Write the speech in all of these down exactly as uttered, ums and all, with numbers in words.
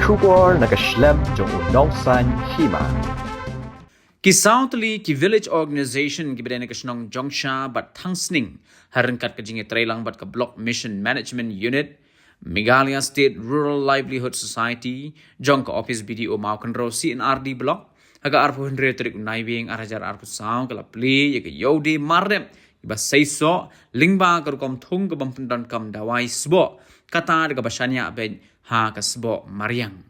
Khubor na ka shlem jong u nongsan hima. Ki saw tylli ki village organization kiba dei na ka shnong Jongsha bad Thangsning, ha ryngkat ka jingïatreilang bad ka Block Mission Management Unit, Meghalaya State Rural Livelihood Society, jong ka Office B D O Mawkynrew C and R D Block, ha ka arphew hynriew tarik u Naiwieng arhajar arphew saw, ka la plie ïa ka ïew die marrep iba seisoh lyngba ka rukom thung ka bym pyndonkam dawai sboh, kata da kaba shaniah beit ha ka sboh mariang.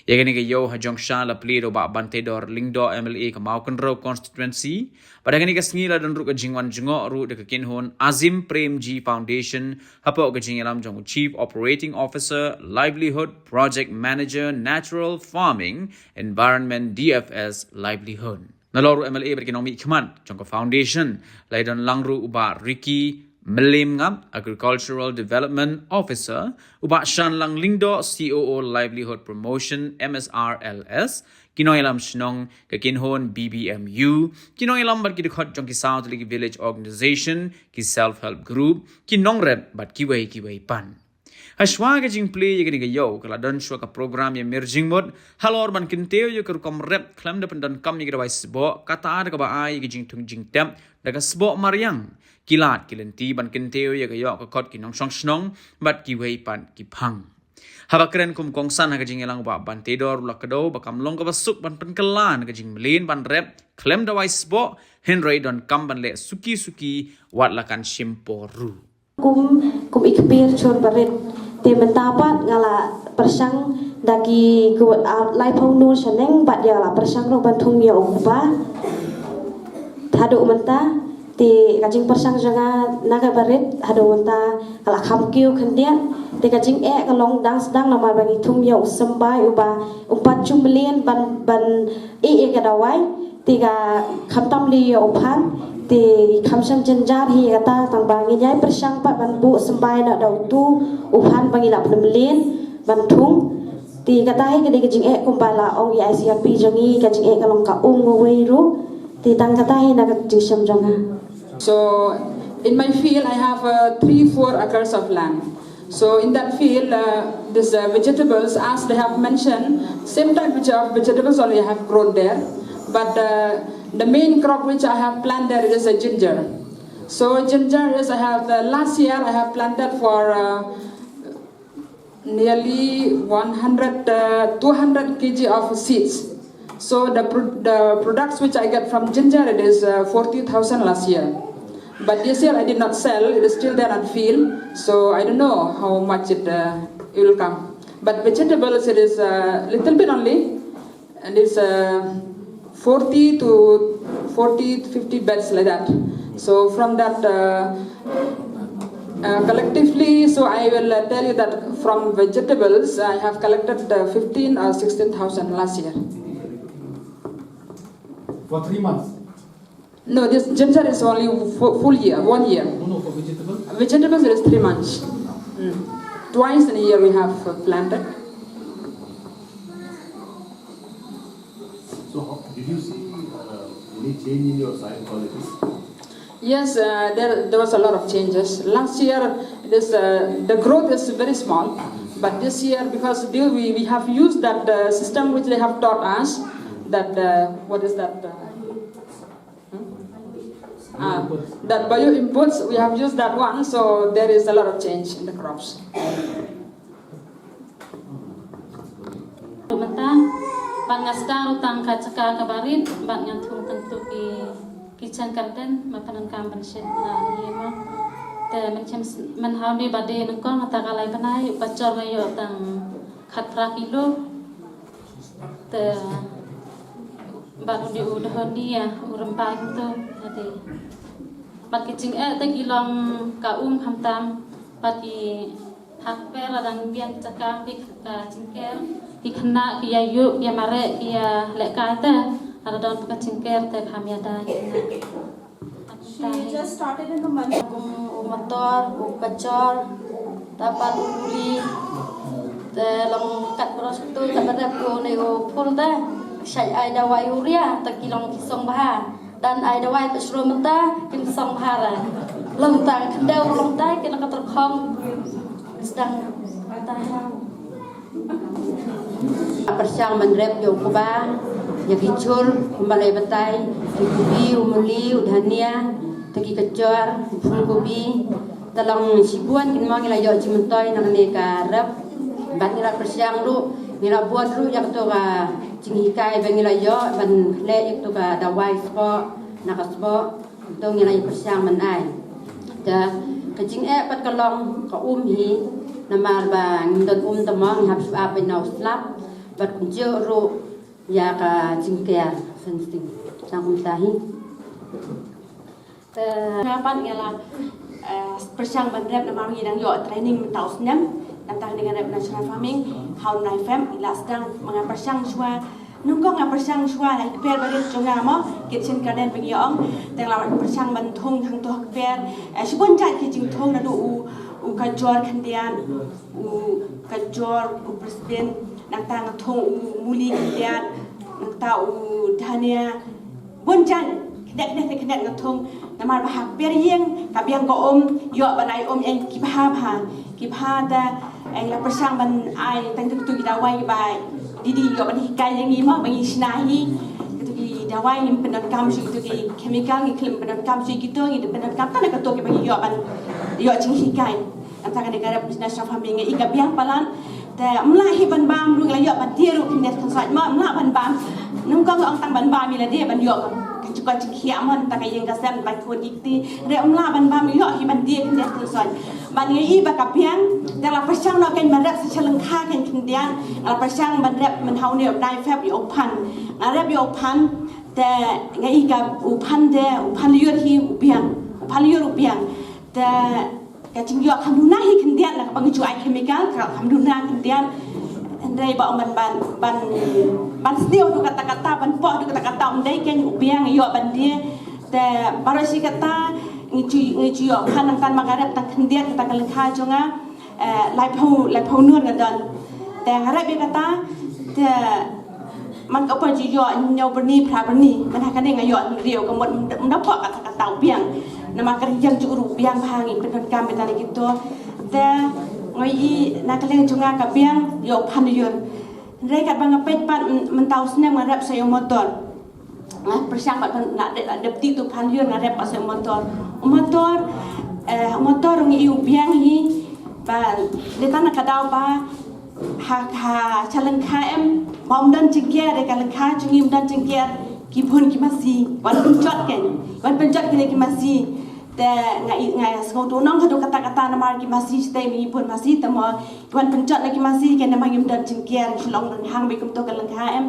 Ïa kane ka ïew ha Jongsha la plie da u Bah Banteidor Lyngdoh, M L A ka Mawkynrew Constituency. Bad ha kane ka sngi la don ruh ka jingwan jngoh ruh da ka kynhun Azim Premji Foundation, hapoh ka jingïalam jong u Chief Operating Officer, Livelihood, Project Manager, Natural Farming, Environment, D F S, Livelihood. Nalor u M L A bad ki nongmihkhmat jong ka foundation, la ïadon lang ruh u Bah Ricky Mliem Ngap, Agricultural Development Officer, u Bah Shanlang Lyngdoh, C O O Livelihood Promotion, M S R L S, ki nongïalam shnong, ka kynhun B B M U, ki nongïalam bad ki dkhot jong ki saw tylli ki village organization, ki self help group, ki nongrep bad kiwei kiwei pat. Hashwa ka jingplie ïa kane ka ïew, ka la don shuwa ka program ïamir jingmut halor ban kyntiew ïa ka rukom rep khlem da pyndonkam ïa ka dawai sboh, kata da kaba ai ïa ka jingthung jingtep da ka sboh mariang, ki lad ki lynti ban kyntiew ïa ka ïoh ka kot ki nongshong shnong bad kiwei pat ki phang. Haba kren kum u kongsan ha ka jingïalang, u Bah Banteidor u la kdew ba kam long kaba suk ban pynkylla na ka jingmlien ban rep khlem dawai sboh, hynrei donkam ban leh suki suki wat la kan shim por ruh. Kum, kum i kpir chor barit. Te mynta pat nga la pyrshang da ki ku, ah, laiphew ngut shaneng, bad ïa la pyrshang ruh ban thung ïa u kpa. Haduh mynta, te ka jingpyrshang jong nga na ka barit, haduh mynta ka la kham kiew khyndiat. Te ka jingeh ka long dang sdang namar ba ngi thung ïa u symbai uba um pat ju mlien ban, ban ïeh ïa ka dawai. Te ka khamtam lei ïa u phan, te kham shym jynjar hi ïa kata, tang ba ngin ïai pyrshang pat ban buh symbai na da utu u phan ba ngi la pynmlien ban thung. Te kata hi ka dei ka jingeh kumba la ong ïa i C R P jong ngi, ka jingeh ka long ka um uwei ruh. Te tang kata hi na ka jingshem jong nga. So, in my field, I have, uh, three, four acres of land. So in that field, uh, this, uh, vegetables, as they have mentioned, same type which of vegetables only I have grown there. But, uh, the main crop which I have planted is a ginger. So ginger is, I have, uh, last year I have planted for, uh, nearly one hundred, uh, two hundred K G of seeds. So the pro-, the products which I get from ginger, it is, uh, forty thousand last year. But this year I did not sell. It is still there on field. So I don't know how much it, uh, it will come. But vegetables, it is a little bit only. And it's, uh, forty to forty, fifty beds like that. So from that, uh, uh, collectively, so I will, uh, tell you that from vegetables, I have collected, uh, fifteen or sixteen thousand last year. For three months? No, this ginger is only for full year, one year. No, no, for vegetable? Vegetables, it is three months. Mm. Twice in a year we have, uh, planted. So, how, did you see, uh, any change in your soil quality? Yes, uh, there, there was a lot of changes. Last year, it is, uh, the growth is very small, but this year, because still we, we have used that, uh, system which they have taught us, that, uh, what is that, uh, hmm? Uh, that bio inputs, we have used that one, so there is a lot of change in the crops. Mynta, bad nga sdang ruh tang ka jaka kaba rit, bad ngan thung tang tu ki, ki jhang garden, ma pyndonkam ban shet, ah, ïa ma. Te mynshem s-, mynhaw ni ba dei nyngkong, kata ka lai bnai, ba jor nga ïoh tang khatphra kilo. Te, bad u dei u dahon ni ïa, u rympai kumto, ïa te. Bad ki jingeh te ki long ka um khamtam, bad ki Ha kper la dang biang ki jaka ki, ah, jingker, ki khynnah ki ïa ïuh, ki ïa mareh, ki ïa lehkai te. Lada don ka jingker te kham ïada ki khynnah. She just started in the month. Kum u motor, u kachor, tapan u luli. Te long kat bros tu, tapan rep tu ne u phul te. Shai ai dawai urea, te ki long ki song bha. Dan ai dawai tu shurum mynta, kin song bha ra. Long ta khyndew long ta, kin ka terkhong. Sdang ta. Pyrshang ban rep ïa u kba, ïa ki chur, u malai batai, ki kubi, u muli, u dhania, te ki kachor, u phungkubi. Te long shibun kin mo ngi la ïoh jingmyntoi na kane ka rep. Bad ngi la pyrshang ruh, ngi la bud ruh ïa kato ka jinghikai ba ngi la ïoh ban khleh ïa kato ka dawai spot na ka spot. To ngi la ïa pyrshang ban ai. Te ka jingeh pat ka long ka um hi, namar ba ngim don um te mo ngi hap shu ap ïa u slap bad kumjuh ruh ïa ka jingker fencing. Tang kumta hi. Te nga pat nga la, eh, pyrshang ban rep namar ngi dang ïoh training mynta u snem. Nangta kane ka rep natural farming ha u Naifem, ngi la sdang, ma nga pyrshang shuwa. Nyngkong nga pyrshang shuwa la ki kper barit jong nga mo, kitchen garden ba ngi ong. Te nga la pyrshang ban thung hangto ha ki kper. Eh, shibun jait ki jingthung, naduh u, u kajor khyndiat, u kajor, u Brisbane, nangta nga thung u muli khyndiat, nangta u dhania. Bun jait, khyndiat, khyndiat, khyndiat nga thung. Namar ba ha kper ïing, ka biang ka um, ïoh ban ai um ïa ki bha bha. Ki bha te, eh, la pyrshang ban ai tang tu tu ki dawai ba didi ïoh ban hikai ïa ngi mo ba ngi shna hi. Kitu ki dawai ngim pyndonkam shuh, kitu ki chemical ngi khlem pyndonkam shuh, kitu ngi pyndonkam tang na katu kiba ngi ïoh ban ïoh jinghikai. Nangta kane ka rep natural farming ngi i ka biang palat. Te ym lah hi ban bam ruh, la ïoh ban die ruh khyndiat khynsoit mo, ym lah ban bam. Nyngkong ong tang ban bam ïa lade ban ïoh ka jingkoit jingkhiah mo, nangta ka ïing ka sem, ba khun ki kti. Re ym lah ban bam, ïoh hi ban die khyndiat khynsoit. Ban ngi i ba ka biang, te la pyrshang noh kein ban rep sa sha lyngkha kein khyndiat. Nga la pyrshang ban rep mynta ha une u Naifem ïa u phan. Nga rep ïa u phan, te nga i ka u phan te, u phan lyiur hi u biang. U phan lyiur u biang. Te ka jingïoh kam duna hi khyndiat, na kaba ngi ju ai chemical, ka kam duna khyndiat. Hynrei ba ong ban, ban, ban, ban sniew haduh katta katta, ban poh haduh katta katta, ym dei kein, u biang ïoh ban die. Te baroh shi katta ngi ju, ngi ju ïoh phan nangta ma nga rep tang khyndiat, kata ka lyngkha jong nga, eh, laiphew, laiphew nur nga don. Te nga rep ïa kata, te man ka por ju ïoh hynñiew byrni, phra byrni, man ha kane nga ïoh hynriew, ka mut ym da, ym da poh kata katta u biang. Namar ka ri ïeng ju ruh u biang bha, ngi pyndonkam beit na kito. Te nga i na ka liang jong nga ka biang ïoh phan lyiur. Hynrei katba nga peit pat, myn-, mynta u snem nga rep sa ïa u motor. Nga pyrshang pat ban la dep, la dep tih tu phan lyiur, nga rep pat sa ïa u motor. U motor, eh, u motor ngi i u biang hi ba, lei tang na ka daw ba ha, ha sha lyngkha em, ba ym don jingker, ka lyngkha jong ngi ym don jingker, ki bun ki masi, wan pynjot kein, wan pynjot kine ki masi. Te nga i, nga sngewthuh nong haduh katta katta namar ki masi, shatei ngi bun masi te mo, wan pynjot na ki masi kein namar ngim don jingker, shu long rynhang beit kumto ka lyngkha em.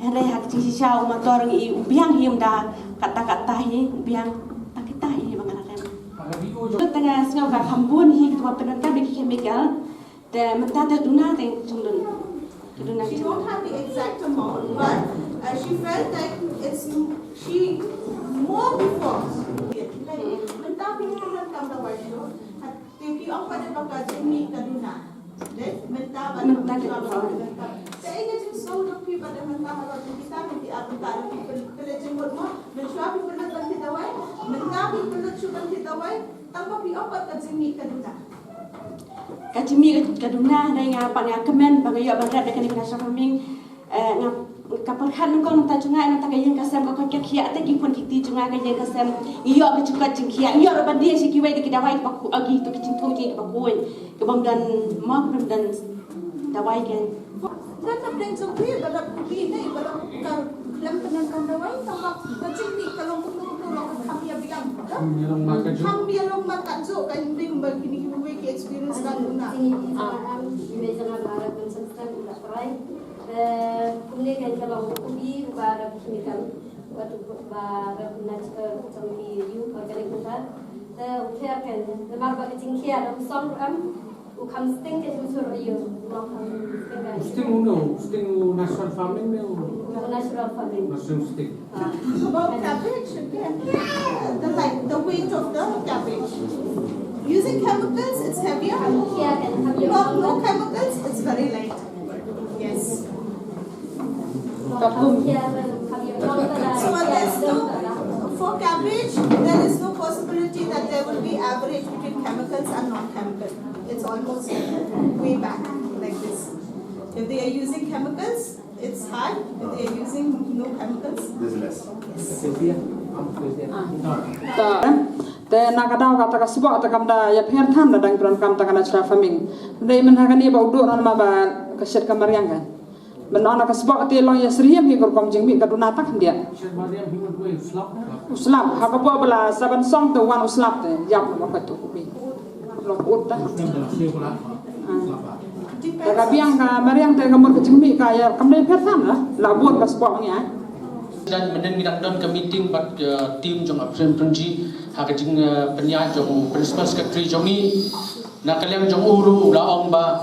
Hynrei ha ka jingshisha u motor ngi i u biang hi, ym da katta katta hi, u biang tang kita hi ba nga la rem. Te nga sngew ka kham bun hi kito ba pyndonkam ïa ki chemical. Te mynta te duna te jong dun. Te duna. She don't have the exact amount, but, uh, she felt like it's, she more before. Like, mynta phi pyndonkam dawai shuh. Te phi ong pat ba ka jingmih ka duna. Dei, mynta ba mynta ka jingmih ka duna. Te ïa ka jingsngew jong phi ba mynta halor jong kita, mynta phi ap mynta phi pyn-, pynleit jingmut mo. Mynshuwa phi pynlut ban thied dawai. Mynta phi pynlut shuh ban thied dawai. Tang ba phi ong pat ka jingmih ka duna. Ka jingmih ka duna, hynrei nga pat nga kmen ba nga ïoh ban rep da kane ka natural farming. Eh, nga, ka pyrkhat nyngkong nangta jong nga, nangta ka ïing ka sem ka koit ka khiah, te ki khun ki kti jong nga, ka ïing ka sem, ngi ïoh ka jingkoit jingkhiah, ngi ïoh ruh ban die sha kiwei da ki dawai kiba khu-, agi, to ki jingthung jong ngi kiba khuid, kiba ym don mo, kiba ym don dawai kein. Ngan na pdeng jong phi ba la phi ne ba la ka khlem pyndonkam dawai, tang ba ka jingmih ka long kumno kumno, long ka kham ïa biang. Kham ïa long markat jong, kham ïa long markat jong ka jingmih, kumba kine kiwei ki experience ba duna. Ah, ïa me jong nga ba la pyndonkam dawai. Eh, kumne ka long u bi ba la chemical, wat ba la natural, jong ki ïa organic method. Eh, u pher kan, namar ba ka jingkhia da u song ruh em, u kham sting ka jingshur ïa u, u kham sting ka. U sting u no, u sting u natural farming ne u? U natural farming. Natural sting. Ah. About cabbage again, the, like, the weight of the cabbage. Using chemicals, it's heavier. Kham khia kan, kham ïa. No, no chemicals, it's very light. Yes. So there's no, for cabbage, there is no possibility that there will be average between chemicals and non-chemical. It's almost way back like this. If they are using chemicals, It's high, if they are using no chemicals. There's less. Yes. Te na ka daw kata ka sboh te kam da ïapher than da dang pran kam ta ka natural farming. Dei men ha kane ba u duk namar ba ka shet ka mariang kan. Men na ka sboh te long ïa syriem hi ka rukom jingmih ka duna tak khyndiat. U slap ha ka por ba la sa ban song te wan u slap te ïap na ka tu ku bi. Long ut ta. Te ka biang ka mariang te ka mut ka jingmih ka ïa kam dei pher than la la bun ka sboh ngi ai. Dan mynnin ngi dang don ka meeting bad ka team jong Aprem Prynji ha ka jing pynïaid jong Principal Secretary jong ngi. Na ka liang jong u ruh u la ong ba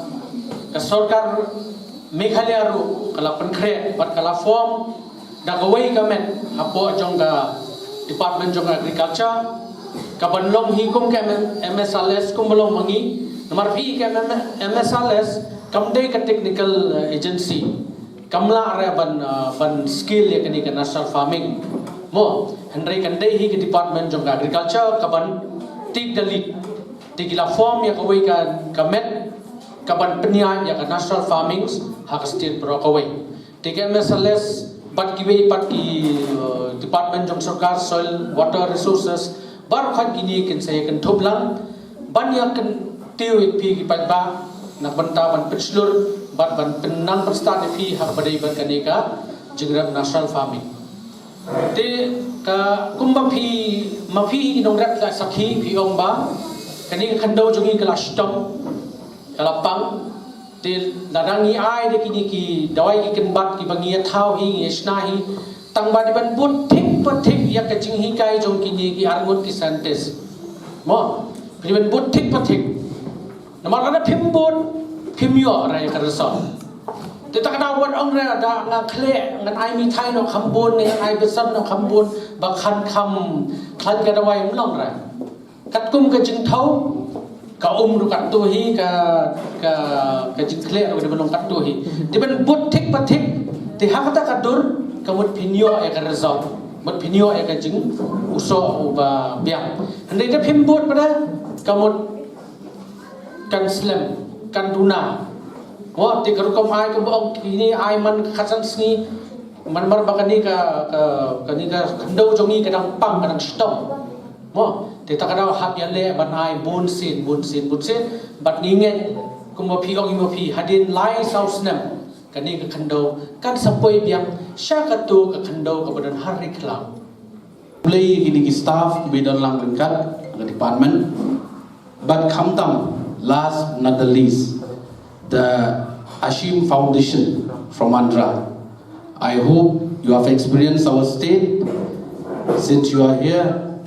ka sorkar Meghalaya ruh ka la pynkhreh bad ka la form da kawei ka met hapoh jong ka Department jong Agriculture ka ban long hi kum ka M-, MSLS kum ba long ma ngi. Namar phi ka M-, MSLS kam dei ka technical, eh, agency, kam lah re ban, eh, ban skill ïa kane ka natural farming. Mo, hynrei kan dei hi ka Department jong Agriculture ka ban take the lead. Te ki la form ïa kawei ka, ka met ka ban pynïaid ïa ka natural farming ha ka state baroh kawei. Te ka MSLS bad kiwei pat ki, eh, department jong sorkar, soil, water resources, baroh khat kine kin sa ïa kynthup lang ban ïa kyntiew ïa phi ki paidbah na ka bynta ban pynshlur bad ban pynnang pynstad ïa phi ha kaba dei bad kane ka jingrep natural farming. Te ka kumba phi, ma phi ki nongrep la sakhi, phi ong ba kane ka khyndew jong ngi ka la shitom, ka la pang. Te lada ngi ai da kine ki dawai ki kynbat kiba ngi ïa thaw hi, ngi ïa shna hi, tang ba dei ban bud thik pa thik ïa ka jinghikai jong kine ki arngut ki scientist. Mo, dei ban bud thik pa thik. Namar lada phim bud, phim ïoh re ka result. Te ta ka daw wat ong re da nga khleh ngan ai mithai noh kham bun ne ngan ai besan noh kham bun ba kan kham khlaiñ ka dawai, ym long re. Katkum ka jingthaw ka um ruh katto hi, ka, ka, ka jingkhleh ruh dei ban long katto hi. Dei ban bud thik pa thik. Te ha kata ka dur ka mut phin ïoh ïa ka result, mut phin ïoh ïa ka jing u soh uba biang. Hynrei da phim bud pat da ka mut kan slem, kan duna. Mo, te ka rukom ai kumba ong kine ai man ka khatsan sngi. Man mar ba kane ka, ka, kane ka khyndew jong ngi ka dang pang, ka dang shitom. Mo, te ta ka daw hap ïaleh ban ai bun sien, bun sien, bun sien. Bad ngi ngeit kumba phi ong, ïa ma phi, hadien lai saw snem kane ka khyndew kan sa poi biang sha kato ka khyndew kaba don ha ri khlaw. Khublei kine ki staff kiba don lang ryngkat ka department. But khamtam, last not the least, the Ashim Foundation from Andhra. I hope you have experienced our state. Since you are here,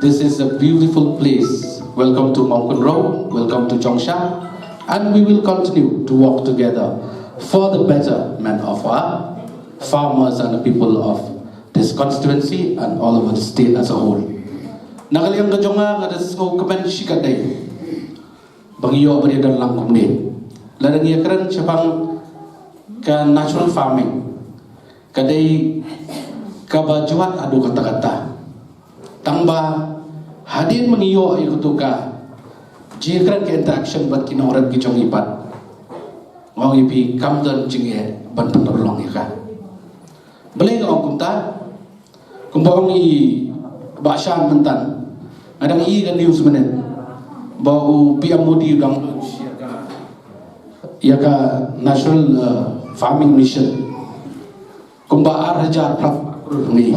this is a beautiful place. Welcome to Mawkynrew, welcome to Jongshah, and we will continue to work together for the betterment of our farmers and the people of this constituency and all over the state as a whole. Na ka liang ka jong nga, nga da sngewkmen shikatdei ba ngi ïoh ban ïadon lang kumne. Lada ngi ïakren shaphang ka natural farming, ka dei kaba jwat haduh katta katta. Tang ba hadien ba ngi ïoh ïa kato ka jingïakren, ka interaction bad ki nongrep ki jong ngi pat, nga ong ïa phi kam don jingeh ban pynurlong ïa ka. Balei nga ong kumta? Kumba ong i Bah Shan mynta, nga dang i ka news mynne ba u P M Modi u dang launch ïa ka National, uh, Farming Mission. Kumba ar hajar phra spah klur ngi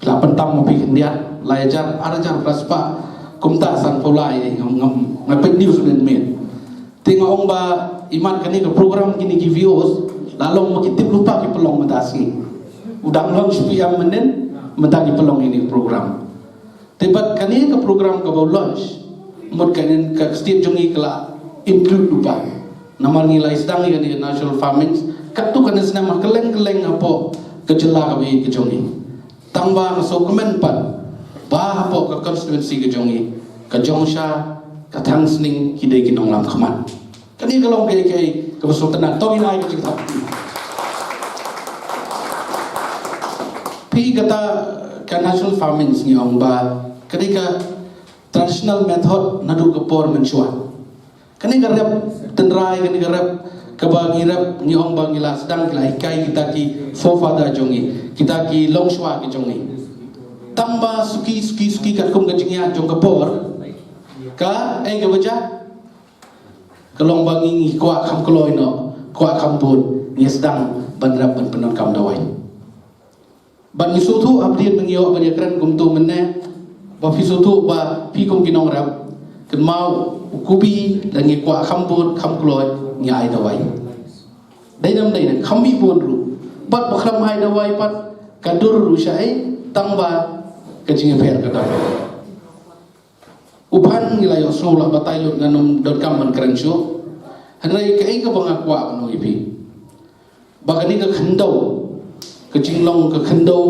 la pyntam ma phi khyndiat, lai hajar, ar hajar phra spah, kumta sanphew lai, ngam, ngam, nga peit news mynne. Te nga ong ba imat kane ka program kine ki V Os la long ba ki tip lypa ki pynlong mynta sngi. U dang long shu P M mynne, mynta ki pynlong kine ki program. Te bad kane ka program kaba u launch, mut kane ka state jong ngi ka la include lypa. Namar ngi la sdang ïa kane ka natural farming katto katne snem ha kylleng kylleng hapoh ka jylla kaba ïeit ka jong ngi. Tang ba nga sngewkmen pat ba hapoh ka constituency ka jong ngi, ka Jongshah, ka Thangsning, ki dei ki nonglam khmat. Kane ka long kaei kaei kaba sngewtynnat, to ngin ai ka jingthap. Phi, kata ka natural farming ngi ong ba ka dei ka traditional method naduh ka por mynshuwa. Kane ka rep tynrai, kane ka rep Kaba ngi rep, ngi ong ba ngi la sdang, ki la hikai kita ki forefather jong ngi, kita ki longshuwa ki jong ngi. Tang ba suki, suki, suki katkum ka jingïaid jong ka por, ka, eh, kaba jia, ka long ba ngi, ngi kwah kham kloi noh, kwah kham bun, ngi sdang ban rep ban pyndonkam dawai. Bad ngi sngewthuh hapdeng ba ngi ïoh ban ïakren kumto mynne, ba phi sngewthuh ba phi kum ki nongrep, kynmaw u kubi, lada ngi kwah kham bun kham kloi, ngi ai dawai. Dei nam dei ne, kham mih bun ruh. Bad ba khlem ai dawai pat, ka dur ruh sha ei, tang ba ka jingïapher ka don. U phan ngi la ïohsngew la batai lut, ngan ym donkam ban kren shuh. Hynrei kaei kaba nga kwah ban ong ïa phi, ba kane ka khyndew, ka jinglong ka khyndew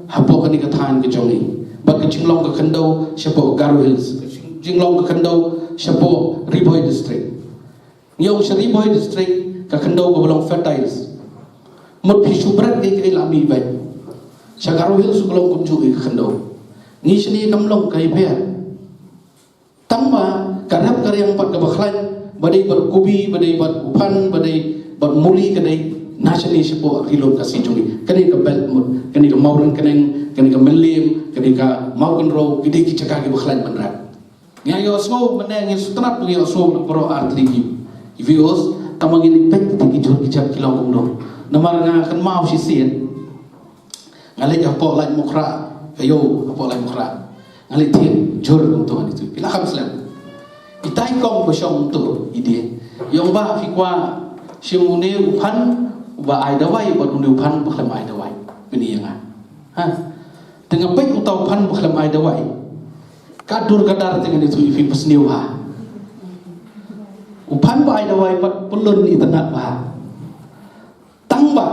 hapoh kane ka thaiñ ka jong ngi, bad ka jinglong ka khyndew shapoh Garo Hills, ka jinglong ka khyndew shapoh Ri Bhoi District. Ngi ong sha Ri Bhoi District ka khyndew kaba long fertile. Mut phi shu bret kaei kaei la mih beit. Sha Garo Hills ka long kumjuh ka khyndew. Ngi shane kam long kaei pher. Tang ba ka rep ka riang pat kaba khlaiñ, ba dei bad kubi, ba dei bad u phan, ba dei bad muli, ka dei na shane shapoh ri lum Khasi jong ngi. Kane ka belt mut, kane ka Mawryngkneng, kane ka Mylliem, kane ka Mawkynrew, ki dei ki jaka kiba khlaiñ ban rep. Ngi ïohsngew mynne, ngi sngewtynnat, ngi ïohsngew na baroh artylli ki, ki viewers, tang ba ngi leit peit ki jhur ki jhep ki long kumno. Namar nga kynmaw shisien, nga leit hapoh Laitumkhrah, ka ïew hapoh Laitumkhrah. Nga leit thied jhur kumto, ngan ïathuh ïa phi, la kham slem. Itai i kong ba shong kumto, i die. I ong, "Bah, phi kwah shim une u phan uba ai dawai bad une u phan uba khlem ai dawai?" Pyni ïa nga. Ha. Te nga peit uta u phan ba khlem ai dawai, ka dur ka dar, te ngan ïathuh ïa phi, ba sniew ha. U phan ba ai dawai pat pyllun itynnad bha. Tang ba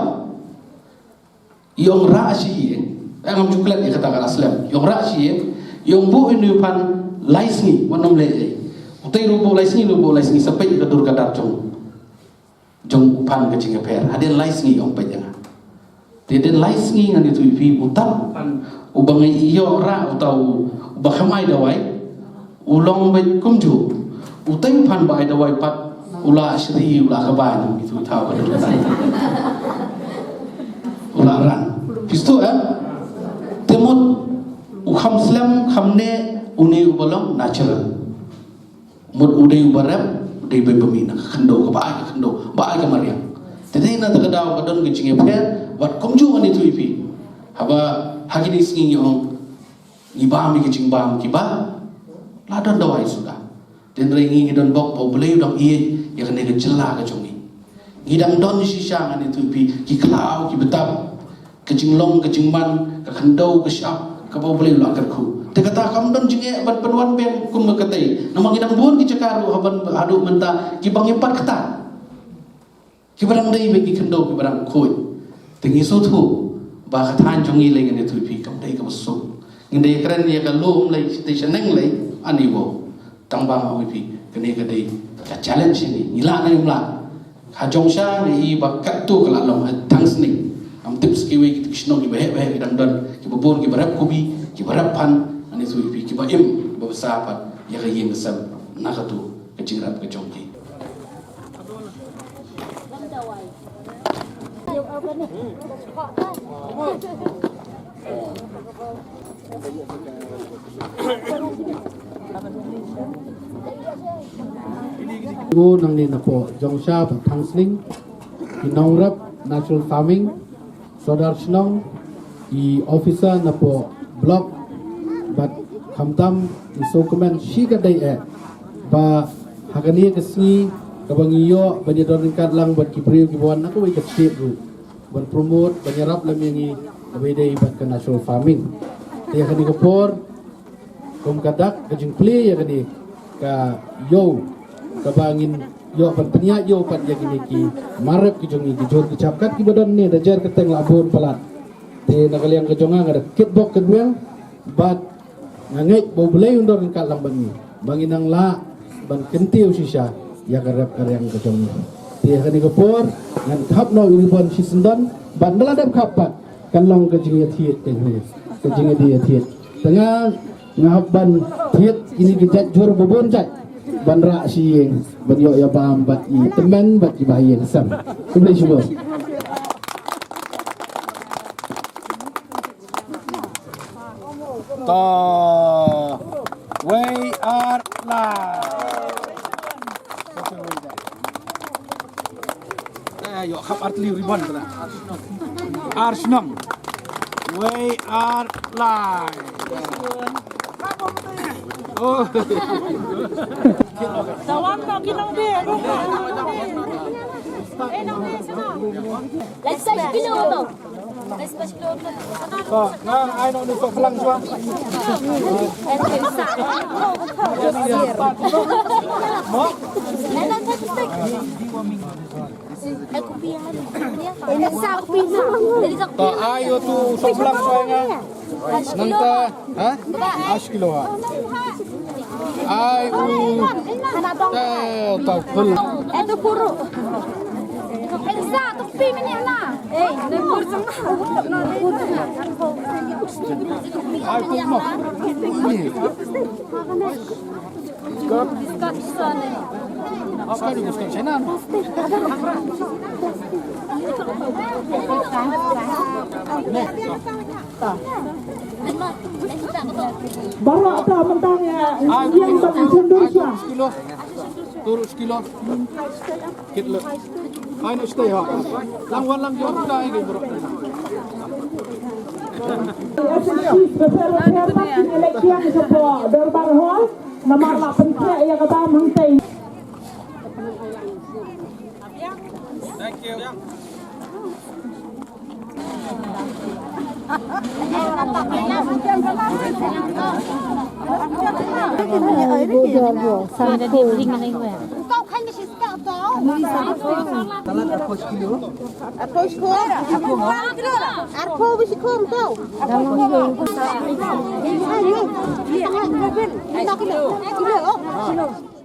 i ong rah sha ïing, eh, ngam ju klet ïa kata ka la slem. I ong rah sha ïing, i ong buh ïa une u phan lai sngi, wat nym leh ei. Utei ruh buh lai sngi, ruh buh lai sngi, sa peit ka dur ka dar jong jong u phan ka jingïapher. Hadien lai sngi, ong, peit ïa nga. Te hadien lai sngi, ngan ïathuh ïa phi, uta u phan uba ngi ïoh rah, uta u, uba khlem ai dawai, u long beit kumjuh. Utei u phan ba ai dawai pat, u la shri, u la kaba, ngan ïathuh, thaw ka dur ka dar, u la rang. Phi sngewthuh, eh? Te mut u kham slem, kham neh une uba long natural. Mut u dei uba rep, u dei ba, ba mih na ka khyndew, kaba ai ka khyndew, ba ai ka mariang. Te dei na kata ka daw ka don ka jingïapher, wat kumjuh, ngan ïathuh ïa phi. Haba ha kine ki sngi ngi ong, ngi bam ïa ki jingbam kiba la don dawai suda. Hynrei ngi, ngi don bok ba U Blei u dang ïeit ïa kane ka jylla ka jong ngi. Ngi dang don shisha, ngan ïathuh ïa phi, ki khlaw, ki btap, ka jinglong ka jingman, ka khyndew ka shyiap kaba U Blei u la kyrkhu. Te kata kam don jingeh ban pynwan biang kum katei. Namar ngi dang bun ki jaka ruh haduh mynta kiba ngi pat kata, kiba dang dei beit ki khyndew kiba dang khuid. Te ngi sngewthuh ba ka thaiñ jong ngi lei, ngan ïathuh ïa phi, kam dei kaba suk. Ngi dei kren ïa ka lum lei, te shaneng lei, ani wow. Tang ba nga ong ïa phi, kane ka dei ka challenge, ngi lah ne ym lah. Ha Jongshah ngi i ba katto ka la long ha Thangsning. Ngam tip sa kiwei kita ki shnong kiba heh ba heh ki dang don, kiba bun, kiba rep kubi, kiba rep phan, ngan ïathuh ïa phi, kiba im, kiba bsa pat ïa ka ïing ka sem na kato ka jingrep ka jong ki. Ko nangne napoh Jongshah bad Thangsning, ki nongrep natural farming, sordar shnong, ki officer napoh block, bad khamtam i sngewkmen shikatdei eh ba ha kane ka sngi kaba ngi ïoh ban ïadon ryngkat lang bad ki briew kiba wan na kawei ka state ruh ban promote, ban ïarap lem ïa ngi, kaba ïadei bad ka natural farming. Te ha kane ka por, kum ka dak ka jingplie ïa kane ka ïew, kaba ngin ïoh ban pynïaid ïew pat ïa kine ki mar rep ki jong ngi, ki jhur ki jhap, kat kiba don ne da jer kyrteng la bun palat. Te na ka liang ka jong nga, nga da kitbok kitweng, bad nga ngeit ba U Blei un don ryngkat lang bad ngi ba ngin nang lah ban kyntiew shisha ïa ka rep ka riang ka jong ngi. Te ha kane ka por ngan khap noh ïa u ribbon shisyndon, bad ynda la dep khap pat kan long ka jingïathied, ka jingïathied, ka jingïathied. Te nga, nga hap ban thied kine ki jait jhur ba bun jait. ban rah shi ïing ban ïoh ïa bam bad i tymmen bad i ba ïing sem. Khublei shibun. To. Wei ar lai. Eh, ïoh khap ar tylli ribbon ka la. Ar shnong. Wei ar lai. Oh. Tawang no ki nong de. Let's say kilo to. Let's say kilo to. To, nga ai no ni sok lang shuwa. Mo? To, ai ïa tu sok lang shuwa nga. Nangta, ha? Ash kilo ha. Ai u. Eh, tau pul. Itu puru. Elsa, tepi mini ana. Eh, ni pur sama. Ai tu mo. Ni. Biskot. Biskot sana. Biskot, biskot sana. Baroh ta mynta ïa ïeng bad ïa syndur sha. Kilo. Turut sekilo. Kit le. Ai no stay ha. Lang wan lang jong ta ai baroh. Namar la pyntheh ïa ka bam hangtei. Thank you. Arphew bisi khum tau. Arphew bisi khum.